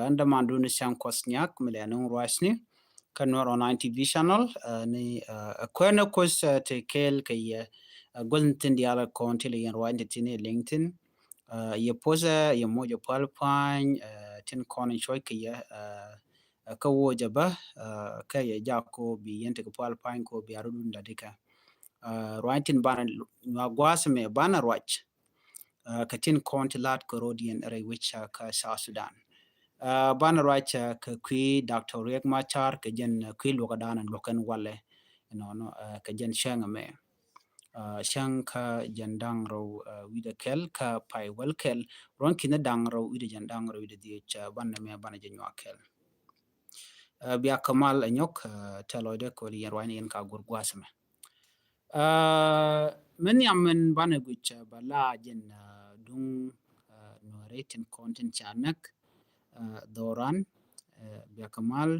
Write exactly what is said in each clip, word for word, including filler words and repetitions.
Ɛn dämandun ni Cäŋ Kuɔth Nyak mi lɛ nuŋ ruacni kä Nuer Online T V channel, ni kuɛn ni kuoth ti kɛɛl kɛ yɛ gua̱th ni thi̱n diaal kɔn ti lɛ yɛn ruacni ti ni liŋ thi̱n. Yɛ puɔth yɛ moc yɛ pual puany tin kɔn in cuɔc kɛ yɛ kä wocɛ bä kä yɛ jak ko bi yɛn ti kɛ pual puany ko bi a rɔdun dadikä. Ruacni tin banɛ nyuak gua̱a̱th mɛ banɛ ruac kɛ tin kɔn ti la̱t kɛ rɔdiɛn rɛy wec kä South Sudan. Banɛ ruac kɛ kui̱ Doctor Riek Machar kɛ jɛn kui̱ luɔkä danɛ luɔkɛn walɛ. Nɔnɔ kɛ jɛn cäŋ mɛ. Cäŋ kä jɛn da̱ŋ rɛw wi̱dɛ kɛl kä pay wäl kɛl. Ruɔ̱n ki̱n da̱ŋ rɛw wi̱dɛ jɛn da̱ŋ rɛw wi̱dɛ dhiec banɛ mɛ banɛ jɛ nyuak kɛl. Bia kɛ mal ɛ nyɔk tɛ lɔcdɛ kɛ wɛli yɛn ruacni yɛn ka guur gua̱a̱th mɛ. Min nhiam min banɛ guic bä la jɛn duŋ Nuɛri tin kɔn tin ca näk dhoran. Bia kɛ mal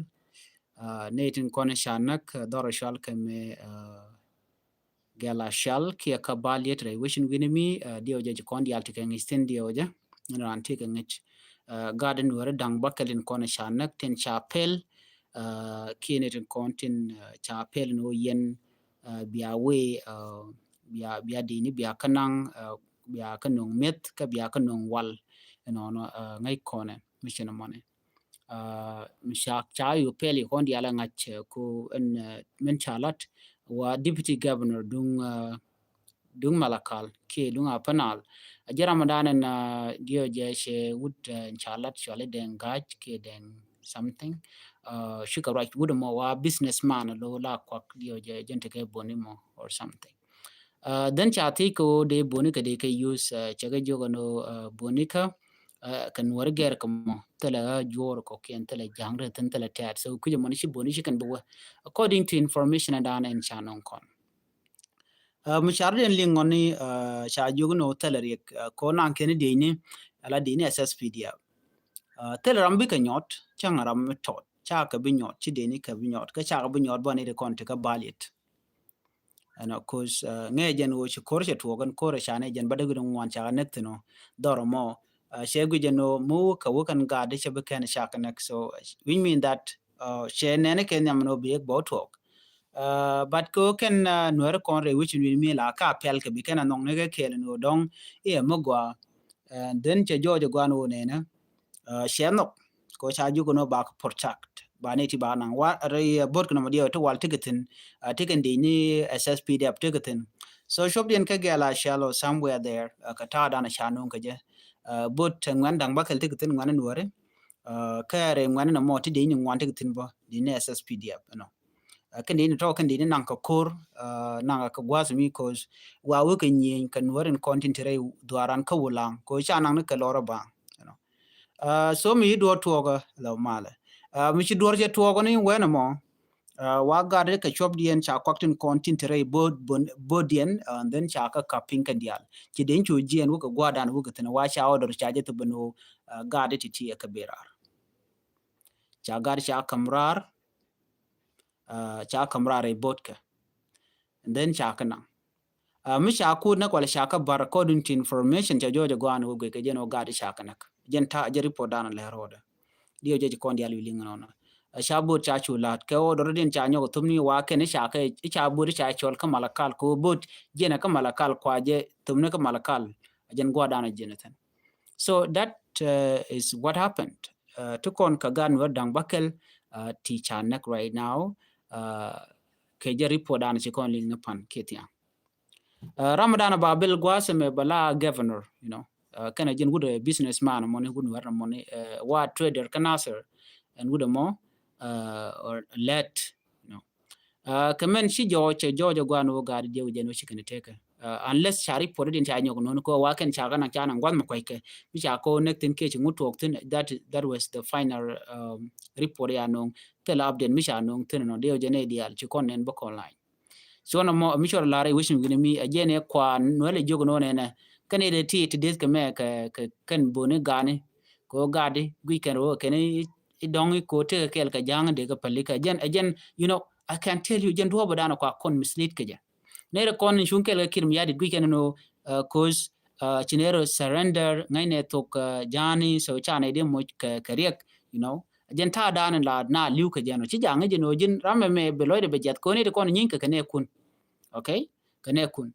ni tin kɔn ca näk dhɔr cual kɛ mɛ Gɛl a cual kiɛ kä bal yet rɛy wecin wi̱ni mi diɛw jɛ ci kɔn diaal ti kɛ ŋic thin diɛw jɛ. Ni ran ti kɛ ŋic gat in weri da̱ŋ bä kɛl in kɔn ca näk tin ca pel kiɛ ni tin kɔn tin ca pel in wä yɛn bia wee bia bia dini bia kä naŋ bia kä noŋ mi̱eth kä bia kä noŋ wal. Inɔnɔ ŋäc kɔnɛ mi cin mɔni. Mi ca ca yu pel yi kɔn diaal ŋa̱c ko ɛn min ca lat wa deputy governor duŋ duŋ Malakal kiɛ duŋ Upper Nile. A jɛ Ramadan ɛn diɔ jɛ cɛ wut in ca lat cuali Deng Gach kiɛ Deng something. Ci kɛ ruac wut mɔ wa businessman lo la kuak diɔ jɛ jɛn tekɛ boni mɔ or something. Then ca thiec kɛ wä dee boni kɛ dee kɛ use cɛ kɛ jiök ɛn wä boni kä kɛ Nuɔri gɛr kɛ mɔ thilɛ ɣä juɔr kɔkiɛn thilɛ ja̱ŋ ri thin thilɛ tɛɛt. So kui̱c ɛmɔni ci boni ci kɛn bi wä according to information ɛn dan ɛn ca nɔŋ kɔn. Mi car den liŋ ŋɔni ca jiök ni wä thilɛ riɛk ko naŋ kɛn dieyni ala dieyni S S P D F. Thilɛ ram bi kɛ nyɔt cäŋ ram mi tɔt ca kɛ bi nyɔt ci dieyni kɛ bi nyɔt kä ca kɛ bi nyɔt bä ni ri kɔn ti kä bal yet. Ɛn ɔ koc ŋɛ jɛn ɣöö ci ko̱r cɛ tuɔɔk ɛn ko̱r ɛ ca nɛ jɛn bä dee wi̱n ŋuan ca kɛ näk thi̱n ɔ dhɔr ɛmɔ. Cɛ guic ɛn ɣöö mi wä kɛ wä kɛn gaat cɛ bi kɛn ca kɛ näk. So which mean that cɛ nɛn kɛ nhiam ɛn ɣöö bi yek bä wä tuɔɔk. But kɛ wä kɛn Nuɛri kɔn rɛy wecin wi̱n mi la ka pɛl kɛ bi kɛn a nhɔk ni kɛ kɛɛl ɛn ɣöö dɔ̱ŋ iɛ mi gɔaa. Then cɛ jɔɔc ɛ gɔaa ɛn ɣöö nɛnɛ cɛ nhɔk ko ca jiök ɛn ɣöö ba kɛ protect ba ni ti ba naŋ wa rɛy bot kɛ nɔmɔ diɛw ti wal ti kɛ thi̱n ti kɛ ndic ni S S P D F ti kɛ thi̱n. So cop diɛn kä gɛl a cɛl ɔ somewhere there kɛ ta̱a̱ dan a ca nuŋ kɛ jɛ. Bot ŋuɛn da̱ŋ bä kɛl ti kɛ thi̱n ŋuɛn in weri kɛ rɛy ŋuɛn in ɛmɔ ti dic ni ŋuan ti kɛ thi̱n bä dic ni S S P D F ɛnɔ. Kɛn dic ni tɔk kɛn dic ni naŋ kɛ ko̱r naŋ kɛ gua̱a̱th mi ko̱th wa wekɛ nyieny kɛ Nuɛri in kɔn tin ti rɛy dhuaran kä Wulaŋ ko ca naŋ ni kɛ lɔr ɛ baŋ. So mi ci duɔr tuɔɔkä lɛ malɛ mi ci duɔr cɛ tuɔɔkä ni wɛn ɛmɔ. Wa gat kɛ cuɔp diɛn ca kuak tin kɔn tin te rɛy bo̱o̱t diɛn and then ca kä kap piny kɛ diaal. Ci den cu jiɛn wä kɛ gua̱a̱r dan wä kɛ thi̱n wa ca order ca jɛ thop ben wä gat ti ti kɛ ben raar. Ca gat ca kam raar. Ca kam raar rɛy bo̱o̱t kɛ and then ca kä naŋ. Mi ca kut näk wala ca kä bar according to information ca jɔɔc a gɔaan wä guek kɛ jɛn wä gat ca kä näk jɛn ta jɛ report dan lɛ rɔɔdɛ. Diɛ jɛ ci kɔn dial wi̱liŋ nɔnɔ. Ca bo̱o̱t ca cu la̱t kɛ wä dɔrɔ din ca nyɔk thum ni wa kɛn ca kɛ ca bo̱o̱t ca cɔl kä Malakal kɛ wä bo̱o̱t jɛn kä Malakal kua jɛ thum ni kä Malakal. Jɛn gua̱dan jɛn thin. So that is what happened. Ti kɔn kä gan wä daŋ bakɛl ti ca näk right now. Kɛ jɛ report dan ci kɔn liŋ ni pan kiɛ thiaŋ. Ramadan ba bil gua̱a̱th ɛmɛ ba la governor, you know. Kɛnɛ jɛn wut businessman mɔni wut Nuɛr mɔni wa trader kä Nasir ɛn wut ɛmɔ or let, you know. Kɛ mɛn ci jɔɔc cɛ jɔɔc ɛ gua̱a̱n wä gaat diɛw jɛn wä ci kɛn tekɛ. Unless ca report din ca nyɔk nɔn kɔ wa kɛn ca kɛn ca naŋ gua̱th mɛ kuackɛ mi ca kɔ näk thin kɛ ci ŋut tuɔɔk thin. That that was the final report ya nɔŋ. Thil update mi ca nɔŋ thin nɔ diɛw jɛn ɛ diaal ci kɔn nɛn bä kɔn line. Cuɔn ɛmɔ mi cuɔr lar i̱ wecin wi̱ni mi ɛ jɛn ɛ kua Nuɛl ɛ jiök nɔn ɛnɛ kɛn ɛ dee ti ti deth kɛ mɛ kɛ kɛn boni gani. Kɛ ɣöö gat di guic kɛn rɔ kɛn i̱ dɔ̱ŋ i̱ ko̱ tekɛ kɛɛl kɛ ja̱a̱ŋ dee kɛ päli kɛ jɛn ɛ jɛn, you know, I can tell you jɛn duɔ̱ɔ̱p ɛ dan ɛ kua kɔn mislead kɛ jɛ. Nɛy rɛ kɔn in cuŋ kɛɛl kɛ Kiir Mayardit guic kɛn ɛn ɣöö cause ci nɛy rɔ surrender ŋäcnɛ thok ja̱a̱ni so ca nɛy dee moc kɛ riɛk. you know. Jɛn ta̱a̱ dan la na li̱w kɛ jɛn ɔ ci ja̱ ŋäc jɛn ɔ ji̱n ram mɛ mɛ bɛ lɔcdɛ bɛ jiath kɔn i̱ ti kɔn nyi̱ny kɛ kɛ nɛ kun. Okay? Kɛ nɛ kun.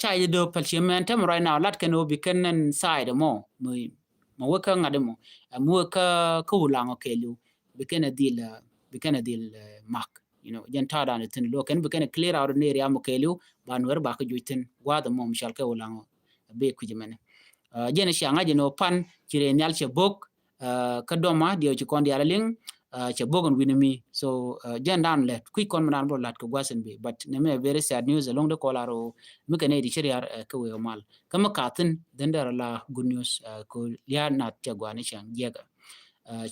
Ca jɛ dee päl ci mɛn tɛm right now lat kɛn ɔ bi kɛn nɛn side mɔ. Mɛ wek kä ŋa̱t mɔ. Mɛ wek kä kä Ulaŋ ɔ kɛɛliw. Bi kɛn ɛ dhil, bi kɛn ɛ dhil mak. You know, jɛn ta̱a̱ dan ɛ thi̱n lo̱ kɛn bi kɛn ɛ clear out ni ria mɔ kɛɛliw. Ba Nuɛr ba kä juc thi̱n gua̱a̱th mɔ mi cɔal kɛ Ulaŋ ɔ. Bi kui̱c mɛn. Jɛn cia ŋa̱c jɛn ɔ pan ci rɛ nhial cɛ bo̱k. Kä dɔma diɛw ci kɔn diaal liŋ. Cɛ bo̱k ɛn wi̱ni mi. So jɛn dan lɛ kui̱c kɔn mi dan bä lat kɛ gua̱th ɛn bi, but ni mɛ very sad news ɛlɔŋ de kɔl ar ɔ mi kɛ nɛy di ci riar kɛ wee ɔ mal kä mi ka̱thi̱n dhin dɛr la good news. Kɛ lia̱a̱ nath cɛ gua̱ni cɛŋ jiɛkɛ.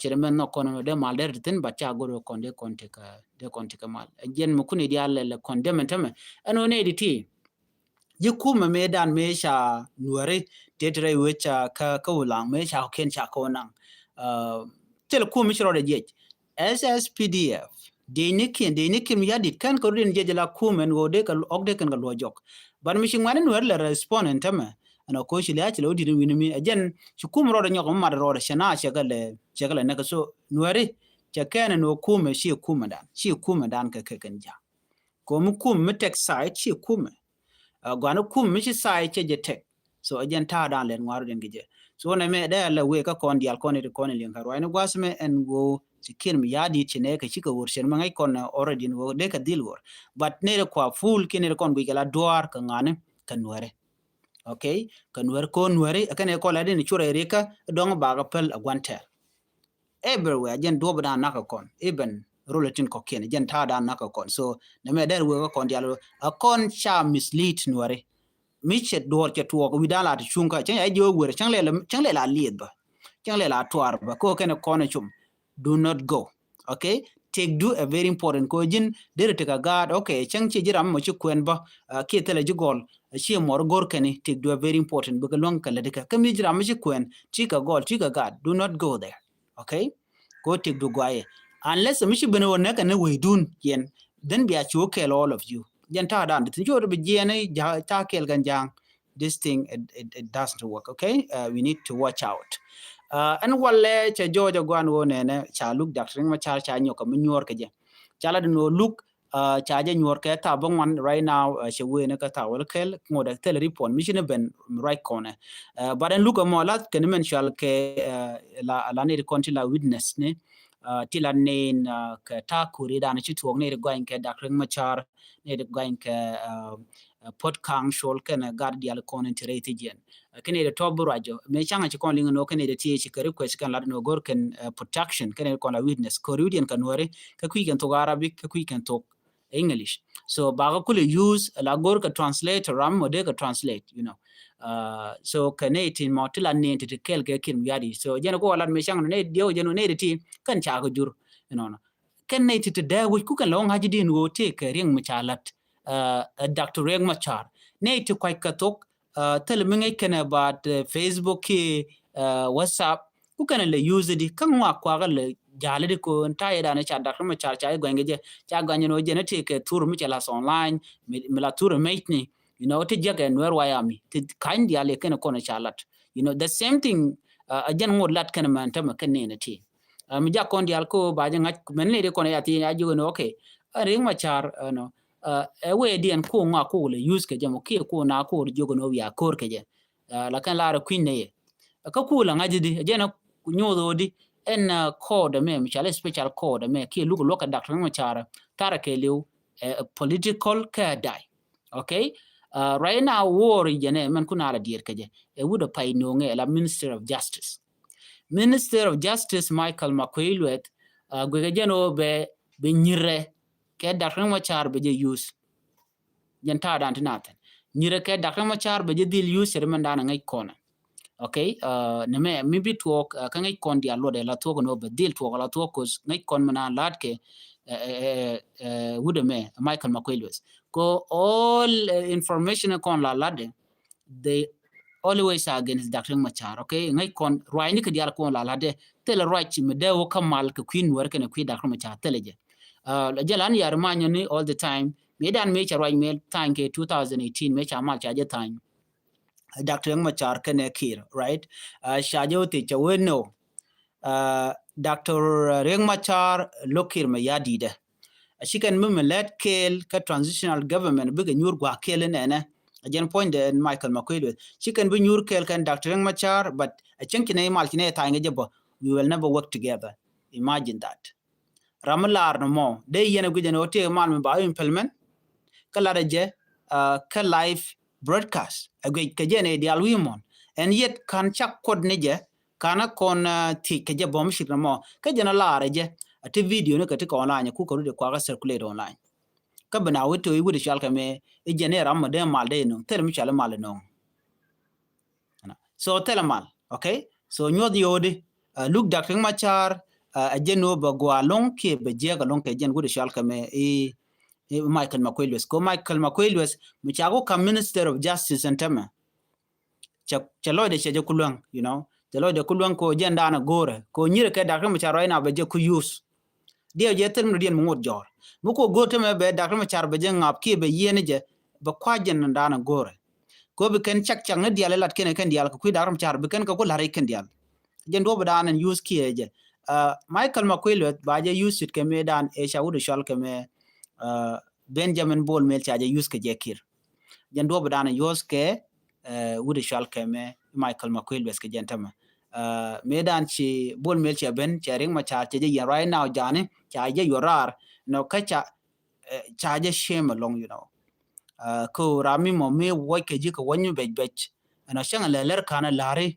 Cɛ dɛ mɛn nhɔk kɔn de mal dɛr ti thi̱n, but ca go̱r kɔn de kɔn tekɛ de kɔn tekɛ mal. Jɛn mi kuni diaal lɛ lɛ kɔn demɛn tämɛ ɛn ɔ nɛy di ti. Ji̱ kumɛ mëë dan mëë ca Nuɛri tëë ti rɛy wec ca kä kä Ulaŋ mëë ca kɔ̱kiɛn ca kɛ wä naŋ. Thil kum mi ci rɔɔdɛ jiɛc S S P D F. Dee ni kiɛn dee ni kiɛn mi ya̱ dit kɛn kɛ rɔɔdɛ ni jiɛc la kum ɛn ɣöö dee kɛ ɔk dee kɛn kɛ luɔ jɔk. But mi ci ŋuɛ̈ni Nuɛri lɛ respond ɛn tämɛ ɛn ɔ koci lɛ a ci lɛ wä dit ɛn wi̱ni mi ɛ jɛn ci kum rɔɔdɛ nyɔk mi mat rɔɔdɛ cɛ na cɛ kɛ lɛ cɛ kɛ lɛ nɛkɛ. So Nuɛri cɛ kɛn ɛn ɣöö kumɛ ci kumɛ dan ci kumɛ dan kɛ kɛ kɛn ja̱. Komi kum mi tɛk side ci kumɛ. Guani kum mi ci side cɛ jɛ tɛk. So ɛ jɛn ta̱a̱ dan lɛt ŋuaru den kɛ jɛ. So nɛ mɛ dee lɛ wee kä kɔn dial kɔn iti kɔn iliŋ kä ruac ni guas mɛ ɛn wo ci kiɛn mi ya̱a̱ dit ci nɛ kɛ ci kɛ wor cɛn mɛ ŋäc kɔn already ni wo dee kɛ dhil wor. But nɛ ri kua full kiɛn ri kɔn guic kɛ la duaar kɛ ŋani kɛ Nuɛri. Okay, kɛ Nuɛri kɔn Nuɛri ɛ kɛn ɛ kɔn la din curɛ ri kä dɔŋ bakɛ päl ɛ guan tɛr. Everywhere jɛn duɔp dan nakä kɔn, even rulɛ tin kɔkiɛn jɛn ta̱a̱ dan nakä kɔn. So nɛ mɛ dɛr wek kä kɔn dial a kɔn ca mislead Nuɛri. Mi cɛ duɔr cɛ tuɔɔk wi̱dan la ti cuŋ kä cäŋ ya jiɛ wek wer cäŋ lɛ la lieth bä cäŋ lɛ la tuar bä ko kɛn kɔn cum. Do not go. Okay, take do a very important ko ji̱n derɛ tek a gaat. Okay, cäŋ ci ji̱ ram mɔ ci kuɛn bä kiɛ thilɛ ji̱ gɔl ci mɔr gor kɛni take do a very important bikɛ luäŋ kɛ lɛ dikɛ kä mi ji̱ ram mɔ ci kuɛn ci kɛ gɔl ci kɛ gaat. Do not go there. Okay, ko tik du guayɛ. Unless mi ci ben wä nɛkɛ ni wei dun yɛn, then bia ci wä kɛl all of you. Jɛn ta̱a̱ dan di thin ci wä bi jiɛn ni ta̱a̱ kɛl kɛn ja̱a̱ŋ. This thing it, it, it doesn't work. Okay, uh, we need to watch out. Ɛn walɛ cɛ jɔɔc a guan wä nɛnɛ ca luk dak ring ma car ca nyɔk mi nyuɔr kɛ jɛ. Ca la di nɔ luk Ca jɛ nyuɔr kɛ thaa bä ŋuan right now. Cɛ wee ni kä thaa wäl kɛl ŋot ɛ thil ripɔn mi ci ni ben right kɔnɛ. But ɛn luk ɛmɔ la kɛn mɛn cual kɛ la la ni ri kɔn ti la witness ni ti la nen kɛ thaa kuri dan ci tuɔk ni ri gɔany kɛ dak ring ma car ni ri gɔany kɛ pot kaŋ col kɛn gat dial kɔn ti rɛy ti jiɛn. Kɛn ɛ tɔ bi ruacɔ mɛ caŋ ci kɔn liŋ nɔ kɛn ɛ ti ci kɛ request kɛn lat nɔ gor kɛn protection kɛn ɛ kɔn la witness kori widiɛn kɛ nuɔri kɛ kui̱ kɛn thok Arabic kɛ kui̱ kɛn thok English. So bakɛ kulɛ use la gor kɛ translator ram mɔ dee kɛ translate, you know. So kɛ nɛ tin mɔ ti la nin ti ti kɛl kɛ kin wiadi. So jɛn ko lat mɛ caŋ nɛ diɛw jɛn nɛ ti kɛn ca kɛ jur, you know. Kɛn nɛ ti ti dee wi̱c ku kɛn lɔ ŋa̱c din wo ti kɛ riɛŋ mi ca lat. Doctor Riek Machar nɛ ti kuac kɛ thok thil mi ŋäc kɛn about Facebook kiɛ WhatsApp. Ku kɛn lɛ use di kä ŋuak kuakä lɛ ja̱l di ko ta yɛ dan ca Doctor Machar ca yɛ gɔny kɛ jɛ ca gɔny ni wä jɛ ni ti kɛ thur mi cɛ las online mi la thur mec ni, you know, ti jɛ kɛ nuɛr waya mi ti kany dial yɛ kɛn kɔn ca lat, you know, the same thing. A jɛn ŋot lat kɛn mɛn tämɛ kɛn ni ni ti mi jak kɔn dial ko ba jɛ ŋa̱c mɛn ni di kɔn ya ti ya jiwɛ ni okay. Riek Machar ɛnɔ ɛ wee diɛn ko ŋa ko lɛ use kɛ jɛ mɔ kiɛ ko na ko jiök ni wä ya ko̱r kɛ jɛ. Lakin lar kui̱ny nɛ yɛ kä ku la ŋa̱c di jɛn nyoth ɣöö di ɛn code mɛ mi cɔal special code mɛ kiɛ luk luɔk kɛ Doctor Riek Machar tharɛ kɛ liw political kɛ die. Okay. Right now war jɛn ɛ mɛn ku na la diɛɛr kɛ jɛ ɛ wut ɛ pay no̱o̱ŋɛ la Minister of Justice. Minister of Justice Michael Makuei Lueth guikɛ jɛn ɣöö bɛ bɛ nyirɛ kɛ Doctor Riek Machar bɛ jɛ use. Jɛn ta̱a̱ dan ti na thi̱n nyirɛ kɛ Doctor Riek Machar bɛ jɛ dhil use cɛ ri mɛn dan ŋäc kɔnɛ. Okay. Ni mɛ mi bi tuɔɔk kä ŋäc kɔn dial luɔt ɛ la thuɔk ni wä bɛ dhil tuɔɔk la thuɔk kos ŋäc kɔn mɛn an la̱t kɛ wut ɛmɛ Michael Makuei Lueth ko all information kɔn la la̱t ɛ they always against Doctor Riek Machar. Okay, ŋäc kɔn ruacni kɛ dial kɔn la la̱t ɛ thilɛ ruac mi dee wä kä mal kɛ kui̱ nuɔr kɛnɛ kui̱ Doctor Riek Machar thilɛ jɛ. Jɛ lan yar manyɔ ni all the time mi dan mi ca ruac mi tha̱a̱ny kɛ two thousand eighteen mi ca mal ca jɛ tha̱a̱ny. Doctor Riek Machar kɛnɛ Kiir, right? Ca jɛ wä thiec ca wee no. Doctor Riek Machar lo̱k Kiir Mayardit ɛ. A ci kɛn mi mi lɛt kɛɛl kä transitional government bikɛ nyuur gua̱a̱k kɛɛl inɛnɛ. A jɛn puɔ̱nydɛ Michael Makuei Lueth. Ci kɛn bi nyuur kɛɛl kɛn Doctor Riek Machar, but a cieŋ ci nɛ imal ci nɛ tha̱a̱ny kɛ jɛ bä. We will never work together. Imagine that. Ram mi laar ni mɔ dee yɛn a guic ɛn ɣöö tëë mal mi ba implement. Kä lat a jɛ kä live broadcast a guic kɛ jɛ ni dial wi̱i̱ mɔn. And yet kan cak kuɔt ni jɛ kan a kɔn thiec kɛ jɛ bä mi cik ni mɔ kä jɛ ni laar a jɛ a ti video ni kɛ ti kɛ online ku kɛ rut i kuakä circulate online. Kä bi na wä ti wä iwut icual kɛ mi i jɛ ni ram mɔ dee mal dee inɔŋ thil mi cual imal inɔŋ. So thilɛ mal, okay? So nyuɔth yodi, uh, luk Doctor Riek Machar, uh, a jɛ nuɔ bɛ gua loŋ kiɛ bɛ jiɛk a loŋ kɛ jɛn wut icual kɛ mɛ i, i Michael Makuei Lueth. Ko Michael Makuei Lueth mi ca ku kam Minister of Justice ɛn tämɛ. Cɛ, cɛ lɔcdɛ cɛ jɛ ku luäŋ, you know. Cɛ lɔcdɛ ku luäŋ ko jɛn daanɛ go̱o̱rɛ. Ko nyirɛ kɛ Doctor Riek Machar right now bɛ jɛ ku use. Diɛw jɛ thil mi diɛn mi ŋot jɔɔr. Mi ku go̱o̱r tämɛ bɛ Doctor Riek Machar bɛ jɛ ŋap kiɛ bɛ yiɛn jɛ bɛ kua jɛn daanɛ go̱o̱rɛ. Ko bi kɛn cak cak ni dial ilat kɛn kɛn dial kɛ kui̱ Doctor Riek Machar bi kɛn kɛ ku la̱r kɛn dial. Jɛn duɔp dan ɛn use kiɛ jɛ. Uh, Michael Makuei Lueth ba jɛ use it kɛ mi dan ɛ ca wut icual kɛ mi, uh, Benjamin Bol Mel ca jɛ use kɛ jɛ Kiir. Jɛn duɔp dan ɛn use kɛ, uh, wut icual kɛ mi Michael Makuei Lueth kɛ jɛn tämɛ. Uh, mi dan ci Bol Mel cɛ ben cɛ Riek Machar cɛ jɛ yɛn right now jani ca jɛ yuɔr raar nɔ kä ca ca jɛ shame along, you know. Kä ram mi mɔ mi wuɔc kɛ ji̱ kɛ wuɔc mi bɛc bɛc. Ɛn ɔ cäŋ lɛ lɛr ka̱n a la̱ri.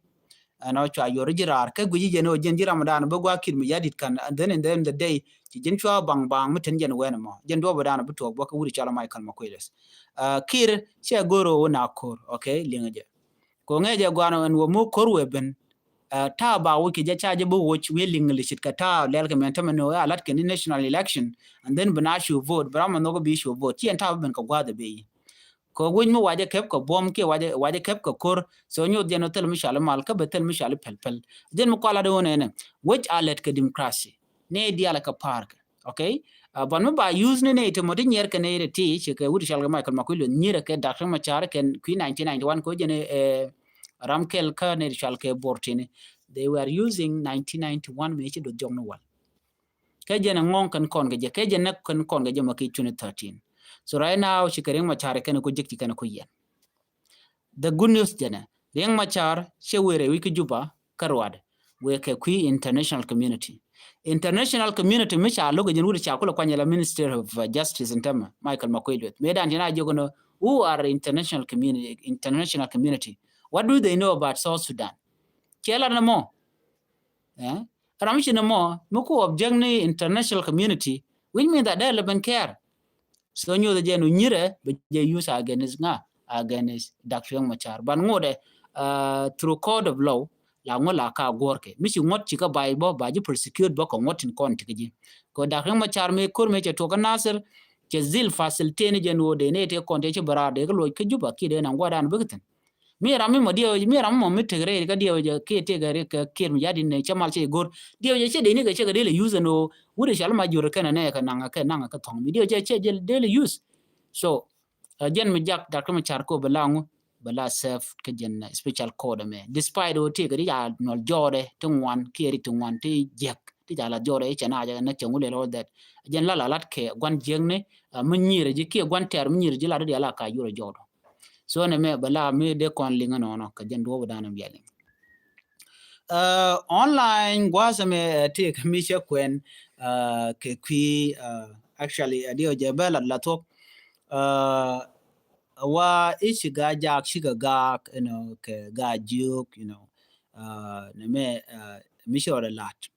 Ɛn ɔ cua yuɔr ji̱ raar kä guici jɛn ɔ jɛn ji̱ ram dan bä gua̱a̱ Kiir Mayardit ka̱n, and then in the end of the day ci ji̱n cua baŋ baŋ mi tin jɛn wɛn mɔ jɛn duɔp dan bi tuɔɔk bä kä wut icual Michael Makuei Lueth. Kiir cɛ go̱r ɔ wä na ko̱r, okay, liŋ jɛ. Ko ŋɛɛ jɛ gua̱a̱n ɛn wä mi ko̱r wee ben. Ta̱a̱ ba wi̱c kɛ jɛ ca jɛ bi woc wi̱i̱ liŋ li cit kɛ ta̱a̱ lɛl kɛ mɛn tämɛ ni wä a lat kɛ ni national election, and then bi na cu vote bi ram ma nhɔk bi cu vote ci ɛn ta̱a̱ bi ben kɛ gua̱a̱th ɛ bi. Kɛ wi̱c mi wacɛ kɛp kɛ buɔ̱m kiɛ wacɛ kɛp kɛ ko̱r. So nyoth jɛn wä thil mi cɔal i̱ mal kä bɛ thil mi cɔal i̱ pɛl pɛl. Jɛn mi kual lat wä nɛnɛ wi̱c a lɛt kɛ democracy ni diaal kɛ pa̱a̱r kɛ. Okay. Ban mi ba use ni nɛy ti mɔ ti nyiɛr kɛ nɛy ti ti ci kɛ wut cɔal kɛ Michael Makuei Lueth nyiɛr kɛ Doctor Machar kɛ kui̱ nineteen ninety-one kɛ wä jɛn ram kɛl kä nɛy ti cɔal kɛ Bor tini. They were using nineteen ninety-one mi ci duɔth jɔk ni wal. Kɛ jɛn ŋɔŋ kɛn kɔn kɛ jɛ kɛ jɛn nɛ kɛn kɔn kɛ jɛ mɔ kɛ twenty thirteen. So right now ci kɛ Riek Machar kɛn ko jek ci kɛn ko yɛn. The good news jɛnɛ Riek Machar cɛ wëë rɛy wi̱c kä Juba kä ruaad wëë kɛ kui̱ international community. International community mi ca lo̱k jɛn wut ca kulɛ kuany la Minister of Justice in tämɛ Michael Makuei Lueth. Mëë dan ci na jiök ni who are international community, international community? What do they know about South Sudan? Cɛ lat ni mɔ. Ram ci ni mɔ mi ku object ni international community, which means that they live in care. So nyoth jɛ nu nyirɛ bɛ jɛ use against ŋa, against Doctor Riek Machar. Ban ŋot ɛ through court of law la ŋot la ka guɔr kɛ mi ci ŋot ci kä bay bɔ ba ji̱ prosecute bɔ kɛ ŋot tin kɔn ti kɛ ji̱. Kɛ Doctor Riek Machar mi ko̱r mi cɛ tuɔk kä Nasir cɛ zil facility ni jɛ nu wä dee ni tɛ kɔn tɛ ci bɛ raar dee kä luɔc kä Juba kiɛ dee na ŋuadan bikɛ thin. Mi ram mi mɔ diɛw mi ram mi mɔ mi tek rɛy kä diɛw jɛ kiɛ tek rɛy kä Kiir Mayardit ni cɛ mal cɛ go̱r diɛw jɛ cɛ dee ni kɛ cɛ kɛ dee lɛ use ni wut cɔal ma jur kɛn nɛ kɛ naŋ kɛ naŋ kɛ thɔŋ mi diɛw jɛ cɛ jɛ dee lɛ use. So jɛn mi jak Doctor Machar ko bɛ la ŋu bɛ la serve kɛ jɛn special court mɛ despite wä tek rɛy a nɔl jɔɔdɛ ti ŋuan kiɛ rɛy ti ŋuan ti jiɛk ti ca la jɔɔdɛ cɛ na jɛ nɛ cɛ ŋu lɛ lɔ that jɛn la la lat kɛ guan jiɛk ni mi nyir ji̱ kiɛ guan tɛr mi nyir ji̱ la dee la ka yur jɔɔdɔ. So nɛ mɛ bɛ la mi dee kɔn liŋ nɔnɔ kɛ jɛn duɔp dan bia liŋ. Online gua̱a̱th mɛ ti kɛ mi cɛ kuɛn kɛ kui̱ actually a diɔ jɛ bɛ lat la thuɔk. Wa i̱ ci gaa jaak cikɛ gaak, you know, kɛ gaa jiök, you know, nɛ mɛ mi cɛ rɔ lat.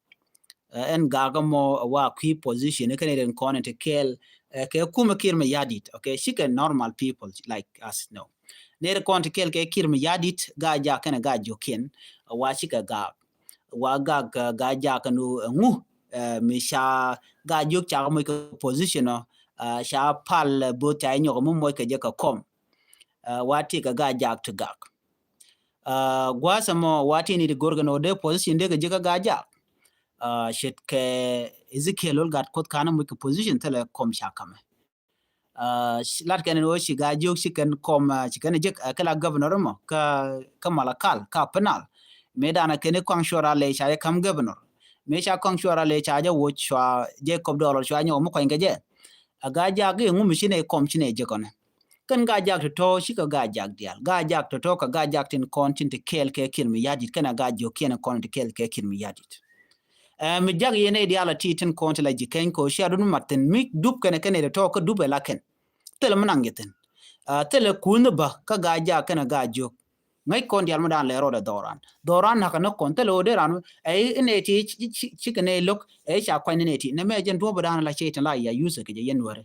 Ɛn gak mɔ wa kui̱ position kɛn rin kɔn ti kɛɛl kɛ kumɛ Kiir Mayardit. Okay, cikɛ normal people like us, no. Ner kɔn ti kɛɛl kɛ Kiir Mayardit ga jak kɛn ga jokiɛn wa cikɛ gak wa gak ga jak nu ŋu mi ca ga jok ca mɔ kɛ position ɔ ca pal both ca nyɔk mɔ mɔ kɛ jɛ kɛ kɔm. Wa ti kɛ ga jak ti gak. Guasɛ mɔ wa ti ni ti gor kɛ nɔ de position de kɛ jɛ kɛ ga jak. Ce̱tkɛ Ezekiel Lol Gatkuoth kanɛ muc kɛ position thilɛ kɔm ca kamɛ. Lat kɛn ni wä ci ga jiök ci kɛn kɔm ci kɛn jek kɛ la governor mɔ kä Malakal kä Upper Nile. Mëë danɛ kɛn ni kɔaŋ cuɔr a lɛ ca jɛ kam governor. mëë ca kɔaŋ cuarɛ lɛ ca jɛ woc cua jɛ kɔp dɔɔr cua nyɔk mi kuany kɛ jɛ. A Gaa-jaak i̱ ŋu mi ci nɛ kɔm ci nɛ jek ɔ nɛ. Kɛn Gaa-jaak tɔ̱tɔ̱ cikɛ Gaa-jaak diaal. Gaa-jaak tɔ̱tɔ̱ kɛ Gaa-jaak tin kɔn tin ti kɛɛl kɛ Kiir Mayardit kɛnɛ Gaa-jiök kiɛn kɔn ti kɛɛl kɛ Kiir Mayardit. Ɛ, mi jak yɛn nɛ diaal a ti tin kɔn ti la ji̱ kɛny kɔ cia dun mat thin mi dup kɛnɛ kɛnɛ tɔ̱tɔ̱ kä dup ɛ la kɛn. Thilɛ mi naŋ jɛ thin. Ɛ, thilɛ kunh bä kä Gaa-jaak kɛnɛ Gaa-jiök. Ŋäc kɔn diaal mi daan lɛ rɔɔdɛ dhɔran. Dhɔran nakä ni kɔn thilɛ ɣöö dee ran ɛ inɛ ti ci, ci, ci kɛ nɛ lo̱k ɛ ca kuany ni nɛ ti. Nɛ mɛ jɛn duɔ̱p daan la cɛ tin la ya yusɛ kɛ jɛ yɛn wärɛ.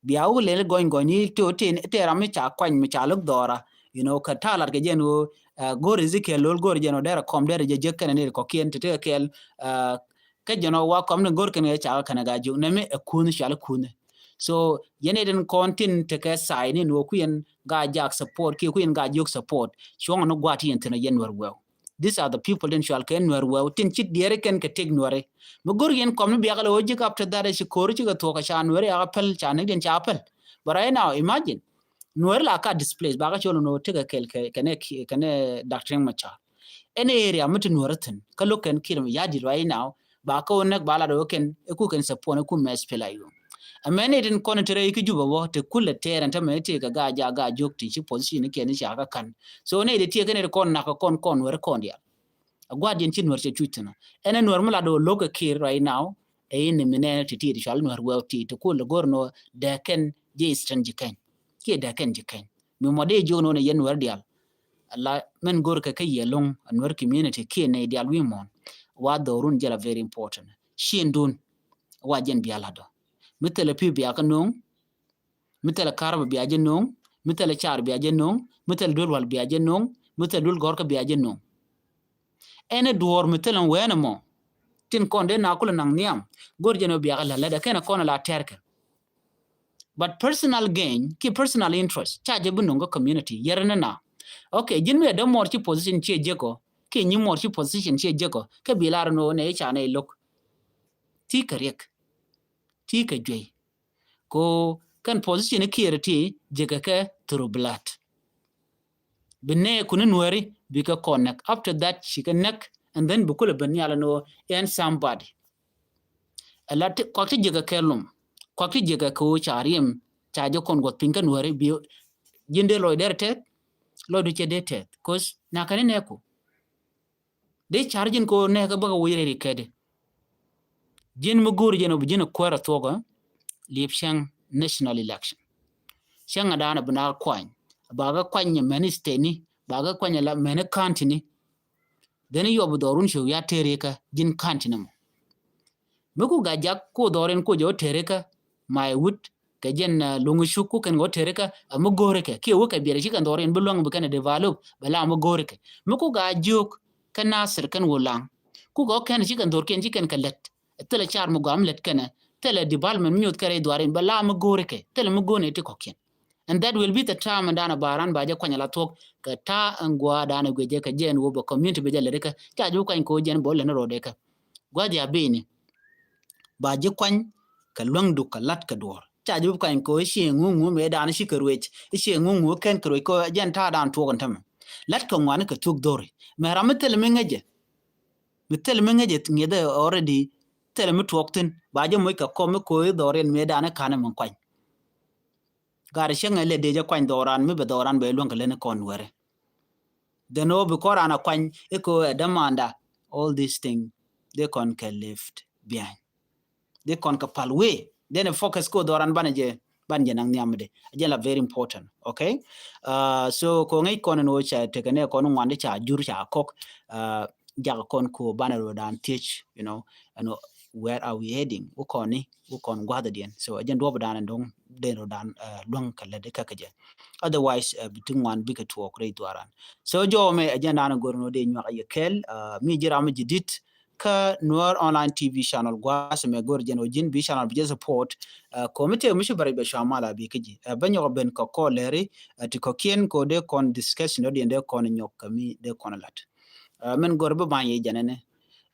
Bia wä lɛl gɔny gɔny ni ti ti ti ram mi ca kuany mi ca lo̱k dhɔra. You know, kɛ talat kɛ jɛn wä, ɛ, go̱r Ezekiel lo̱l go̱r jɛn wä derɛ kɔm derɛ jɛ jek kɛnɛ ni kɔkiɛn ti ti kɛ kɛl, ɛ, kä jɛn wä wa kɔm ni go̱r kɛnɛ ca kɛnɛ Gaa-jiök nɛ mi ɛ kunh cual kunh. So yɛn ɛ den kɔn tin tekɛ sai ni wä kuiɛn Gaa-jaak support kiɛ kuiɛn Gaa-jiök support. Cuɔŋ ni guat yɛn thin yɛn wär wɛw. These are the people tin cual kɛ Nuɛr wɛw tin ci diɛɛri kɛn kɛ tëk Nuɛri. Mi go̱r yɛn kɔm ni biakɛ lɛ wä ji̱ kap te dharɛ ci ko̱r cikɛ thuɔk kɛ ca Nuɛri a päl ca näk diɛn ca päl. But right now, imagine. Nuɛri la ka displace bakɛ col ni wä tekɛ kɛl kɛ kɛnɛ kɛnɛ Doctor Riek Machar. Any area mi ti Nuɛri thin kä lo̱k kɛn Kiir Mayardit right now. Ba kä wä näk ba la dɔ̱ kɛn iku kɛn support iku mɛ S P L A U. Ɛmɛn ni tin kɔn ti rɛy ki Juba wä ti kulɛ tɛɛr ɛn tämɛ ti kɛ Gaa-jaak Gaa-jiök ti ci position ni kɛn ni ca kä kan. So ni ti tiɛ kɛn ni ti kɔn nak kɔn kɔn Nuɛri kɔn diaal. A guardian ci Nuɛr cɛ cuc thin. Ɛn Nuɛr mi la do lo̱k kɛ Kiir right now. Ɛ in ni mi nɛ ti ti ti cual Nuɛr wɛw ti ti kul go̱r nɔ dɛ kɛn ji̱ Eastern ji̱ kɛn. Kiɛ dɛ kɛn ji̱ kɛn. Mi mɔ dee jiök nɔ ni yɛn Nuɛr diaal. La mɛn go̱r kɛ kɛ yɛ lo̱ŋ a Nuɛr community kiɛ nɛ diaal wi̱i̱ mɔn. Wa dhorun jɛ la very important. Cien dun. Wa jɛn bia la dɔ. Mi thilɛ pi̱i̱ bia kä no̱o̱ŋ. Mi thilɛ karba bia jɛ no̱o̱ŋ, mi thilɛ car bia jɛ no̱o̱ŋ, mi thilɛ duel wal bia jɛ no̱o̱ŋ, mi thilɛ duel gɔrkä bia jɛ no̱o̱ŋ. Ɛn ɛ duɔ̱ɔ̱r mi thilɛ wɛɛn ɛmɔ. Tin kɔn dee na kulɛ naŋ nhiam, go̱r jɛ ni bia kɛ la̱t lät ɛ kɛn ɛ kɔn ɛ la tɛrkɛ. But personal gain, ki personal interest, ca jɛ bi no̱o̱ŋ kä community, yɛr ni na. Okay, ji̱n mi ɛ dämuɔr ci position ciɛ jek ɔ, ki nyimuɔr ci position ciɛ jek ɔ, kɛ bi lar ni ɣöö nɛ i̱ ca nɛ ilo̱k. Ti kɛ riɛk, ti kɛ juey. Ko kɛn position i̱ Kiir ti jekɛ kɛ through blood. Bi nɛ kuni Nuɛri bikɛ kɔn näk. After that cikɛ näk and then bi kulɛ ben nhial ni ɣöö ɛn somebody. Ɛ la ti kɔk ti jekɛ kɛ lum kɔk ti jekɛ kɛ ɣöö ca riɛm ca jɛ kɔn guɔth piny kä Nuɛri bi ji̱n dee lɔc derɛ tɛth lɔcdu cɛ dee tɛth cause nakɛ ni nɛɛku. Dee car ji̱n ko nɛɛkä bäkɛ wi̱i̱ rɛy ri kɛdi. Ji̱n mi go̱o̱ri jɛn ɔ bi ji̱n ɛ kuäär ɛ thuɔ̱kä. Liep cäŋ national election. Cäŋ ɛ daanɛ bi na kuany. Bakä kuany ɛ mɛni state ni. Bakä kuany ɛ la mɛni county ni. Dheni yuɔp bi dhɔrun cio̱k ya tëërikä ji̱n county ni mɔ. Mi ku Gaa-jaak ku dhɔr in ku jɛ wä tëërikä ma ɛ wut kɛ jɛn luŋ cuk ku kɛn kɛ wä tëërikä a mi go̱o̱rikä kiɛ wä kɛ biɛrɛ ci kɛn dhɔr in bi luäŋ bi kɛn ɛ develop bɛ la mi go̱o̱rikä. Mi ku Gaa-jiök kɛ Nasir kɛn wä laŋ ku kɛ wä kɛn ci kɛn dhɔr kiɛn ci kɛn kɛ lät thilɛ car mi gɔam lät kɛnɛ thilɛ development mi nyoth kɛ rɛy dhuar in bɛ la mi go̱o̱rikä thilɛ mi go̱o̱n ɛ ti kɔ̱kiɛn. And that will be the time and dan a baran ba jɛ kuany a la thuɔk kɛ ta and gua dan a guiɛ jɛ kɛ jɛ and wä bɛ community bɛ jɛ lät ikä ca jɛ wä kuany kɛ wä jɛ and bɛ wä lät ni road ikä. Gua̱dhi a bini ba ji̱ kuany kɛ luäŋdu kɛ lat kɛ duɔ̱ɔ̱r ca ji̱ bi kuany kɛ ɣöö i̱ ciɛ ŋuŋu mëë dan i̱ ci kɛ ruëc i̱ ciɛ ŋuŋu kɛn kɛ ruëc kɛ ɣöö jɛn ta̱a̱ dan tuɔɔk in tämɛ. Lat kɛ ŋuani kɛ thuk dho̱ri mɛ ram mi thilɛ mi ŋäcɛ mi thilɛ mi ŋäcɛ ŋi̱ethɛ already. Thilɛ mi tuɔɔk thi̱n ba ji̱ moc kɛ kɔm mi ko̱o̱c i̱ dhɔriɛn mëë dan i̱ ka̱n i̱ mi kuany. Gat i̱ cäŋ ɛ lɛ dee jɛ kuany dhɔran mi bɛ dhɔran bɛ luäŋ kɛ leni kɔn wɛrɛ. Then ɔ bi kɔn ran a kuany i̱ kɛ ɛ dämanda. All these things they kɔn kɛ left behind. They kɔn kɛ pal wee then ɛ focus ko dhɔran banɛ jɛ banɛ jɛ naŋ nhiam de a jɛ la very important. Okay. Uh, so ko ŋäc kɔn in wä ca tekɛ nɛ kɔn ŋuan di ca jur ca kɔk. Uh, jak kɔn ko banɛ ro dan thiec you know. And where are we heading wä kɔn ni wä kɔn gua̱dhɛ diɛn so a jɛ duɔp dan in dɔŋ den ro dan uh, luäŋ kɛ lɛ di kɛ kɛ jɛ. Otherwise uh, bi ti ŋuan bikɛ tuɔɔk rɛy dhuaran. So jɔwä mɛ a jɛ dan in gor in wä dee nyuak a yɛ kɛl uh, mi ji̱ ram mi ji̱ dit kä Nuer Online T V channel gua̱a̱th mɛ go̱r jɛn ɔ ji̱n bi channel bi jɛ support. Uh, komi tëë mi ci bɛ rɛc bɛ cua mal a bi kä ji̱ uh, bä nyɔk ben kɔ kɔ lɛri uh, ti kɔ kiɛn ko dee kɔn discussion dɔ diɛn dee kɔn nyɔk kä mi dee kɔn lat. Uh, min go̱r bi ba̱ny yɛ jɛn ɛnɛ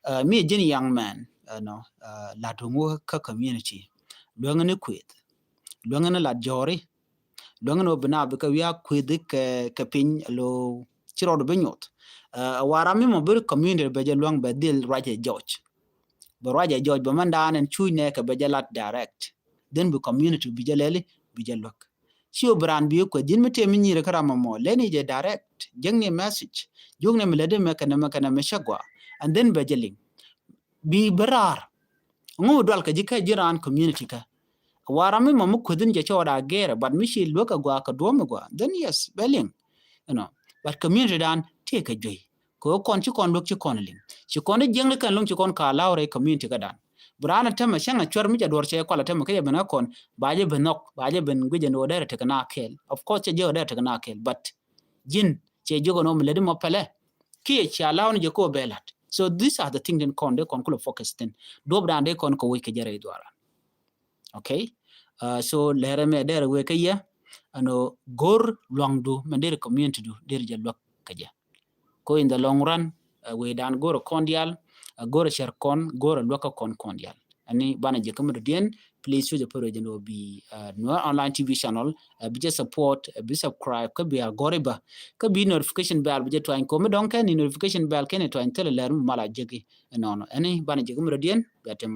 uh, mi ji̱n young man uh, no uh, lat wä kä community luäŋ ni kueth luäŋ ni lat jɔri. Luäŋ ni wä bi na bi kɛ wi̱i̱ a kui̱dhi kɛ kɛ piny lo ci rɔɔd bi nyuɔth. Uh, a waram mi mɔ bi community bɛ jɛ luäŋ bɛ dhil ruac ɛ jɔc. Bɛ ruacɛ jɔɔc bɛ mɛn daan ɛn cuuc nɛ kɛ bɛ jɛ lat direct. Then bi community bi jɛ lɛli bi jɛ luäk. Ci ɔ bi raan bi kuɛ ji̱n mi tëë mi nyiri kä ram ɛmɔ lɛni jɛ direct, jekni message, jokni mi lɛdi mɛ kɛnɛ mɛ kɛnɛ mɛ cɛ gua. And then bɛ jɛ liŋ bi bä raar. Ŋu dual kɛ ji̱ kɛ ji̱ raan community kɛ. Wa ram mi mɔ mi kuethin jɛ cɛ wä da gɛrɛ, but mi ci luäk kɛ gua kɛ duɔ̱m mi gua, then yes bɛ liŋ. You know, but community dan tëë kɛ juey. Kɛ kɔn ci kɔn luäk ci kɔn liŋ. Ci kɔn di jiɛŋ di kɛn luŋ ci kɔn ka law rɛy community kɛ dan. Bi raan a tämɛ cäŋ a cuɛr mi ca duɔr cɛ kual a tämɛ kä jɛ ben kä kɔn ba jɛ ben nhɔk ba jɛ ben guic ɛn ɣöö dɛr a tek na kɛɛl. Of course cɛ jɛ ɣöö dɛr a tek na kɛɛl, but ji̱n cɛ jiök ɛn ɣöö mi lät imɔ pɛlɛ. Kiɛ cia law ni jɛ kɛ ɣöö bɛ la̱t. So these are the things in kɔn dee kɔn kulɛ focus thin. Duɔp dan dee kɔn kɛ wec kɛ jɛ rɛy dhuaran. Okay. Uh, so lɛrɛ mɛ dɛrɛ wee kä yɛ ɛn ɣöö go̱r luaŋdu mɛ deri community du deri jɛ luäk kä jɛ. Ko in the long run, uh, wee dan go̱r kɔn dial, uh, go̱r cɛr kɔn, go̱r luäk kɔn kɔn dial. Ɛni banɛ jɛ kä mɛ dɔ̱diɛn, please cucɛ pär wee jɛ ni wä bi, uh, Nuer Online T V channel, uh, bi jɛ support, uh, bi subscribe kä bi a gɔri ba kä bi notification bell bi jɛ tuany ko mi dɔŋ kɛn ni notification bell kɛn ni tuany thilɛ lɛr mi mal a jeki. Ɛnɔnɔ ɛni banɛ jɛ kä mɛ dɔ̱diɛn bi a tem